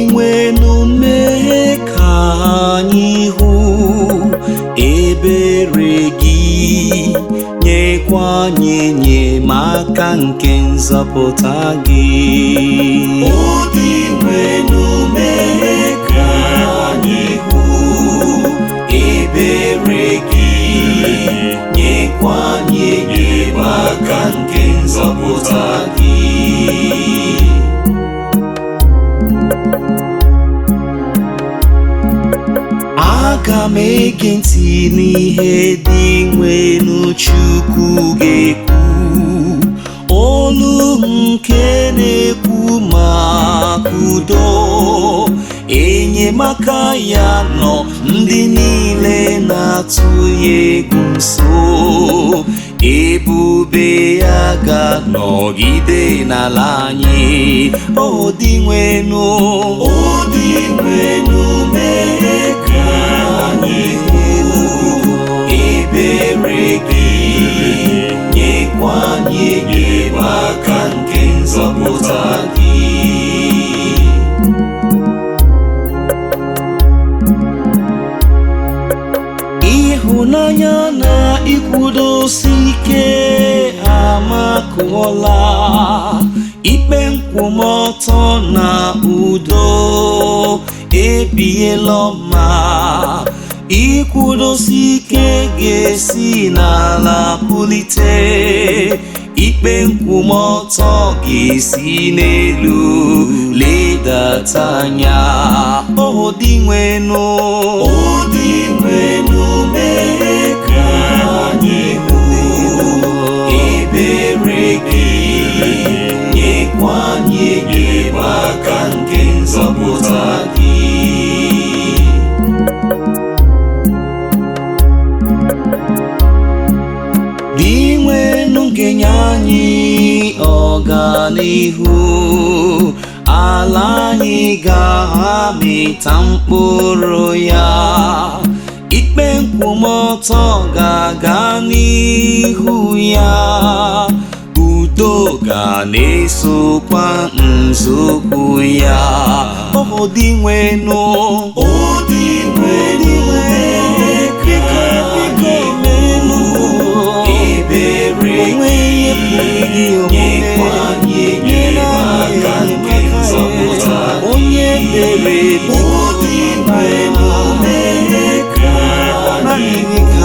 Dinwenụ, mee ka anyị hụ ebere gị, nyekwa anyị enyemaka nke nzọpụta gị. O Dinwenụ, mee ka anyị hụ ebere gị, nyekwa anyị enyemaka nke nzọpụta gị. Aga m ege ntị n'ihe Dinwenụ Chukwu ga-ekwu, olu nke na-ekwu maka udo, enyemaka ya nọ ndị niile na-atụ ya egwu nso. Ebube ya ga-anọgide n'ala anyị. O Dinwenụ, O Dinwenụ, mee ka anyị hụ ebere gị, nyekwa anyị enyemaka nke nzọpụta gị. Ịhụnanya na ikwudosi ike amakụọla, ikpe nkwụmọtọ na udo ebiela ọma. Ikwudosi ike ga-esi n'ala pulite, ikpe nkwụmọtọ ga-esi n'elu ledata anya. O Dinwenụ, O Dinwenụ, mee ka anyị hụ ebere gị, nyekwa anyị enyemaka nke nzọpụta gị. Dinwenụ ga-enye anyị ọganihu, ala anyị ga-amịta mkpụrụ ya, ikpe nkwụmọtọ ga-aga n'ihu ya, udo ga na-esokwa nzọụkwụ ya. O Dinwenụ, O Dinwenụ, mee ka anyị hụ ebere gị, nyekwa anyị enyemaka nke nzọpụta gị. Onye ebere, O Dinwenụ, mee ka anyị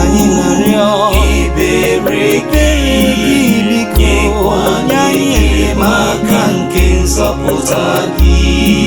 na-arịọ ebere gị, nyekwa anyị enyemaka nke nzọpụta gị.